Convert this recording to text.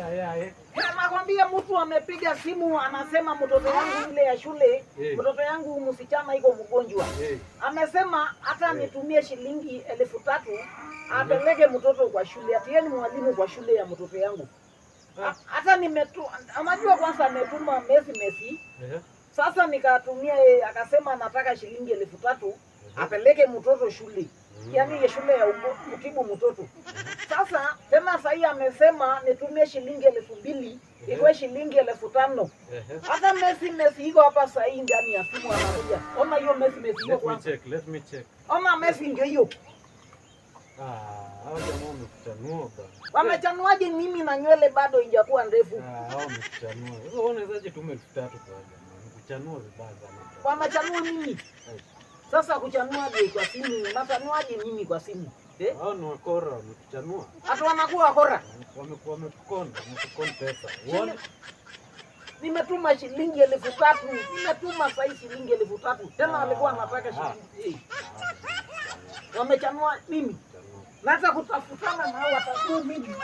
Yeah. Nakwambia mtu amepiga simu anasema mtoto yangu ile ya shule, mtoto yangu msichana iko mgonjwa. Amesema hata nitumie shilingi 3,000 apeleke mtoto kwa shule, ati yeye ni mwalimu kwa shule ya mtoto yangu. Hata nimetu, unajua kwanza ametuma message. Sasa nikatumia yeye, akasema anataka shilingi 3,000 apeleke mtoto shule, yaani ya shule ya kutibu mtoto. Sasa tena sahii amesema nitumie shilingi 2,000 ikuwe shilingi 5,000. Hata message iko hapa sahii ndani ya simu anakuja. Ona hiyo message iko Let me kwanza. check, let me check. Ona message ndio hiyo. Ah, hao jamaa wamekuchanua bana. Wamechanuaje mimi na nywele bado haijakuwa ndefu? Ah, hao wamekuchanua. Sasa wewe unawezaje tuma 3,000 kwa jamaa? Nikuchanua vibaya sana. Wamechanua mimi. Sasa kuchanuaje kwa simu? Nachanuaje mimi kwa simu? Eh? Hao ni wakora, wamekuchanua. Hata wanakuwa wakora. Wamekukonda, wamekukon pesa. Uone? Nimetuma shilingi 3,000. Nimetuma sahi shilingi 3,000. Tena alikuwa anataka shilingi. Wamechanua mimi. Chanua. Na hata kutafutana na hao watajua mimi.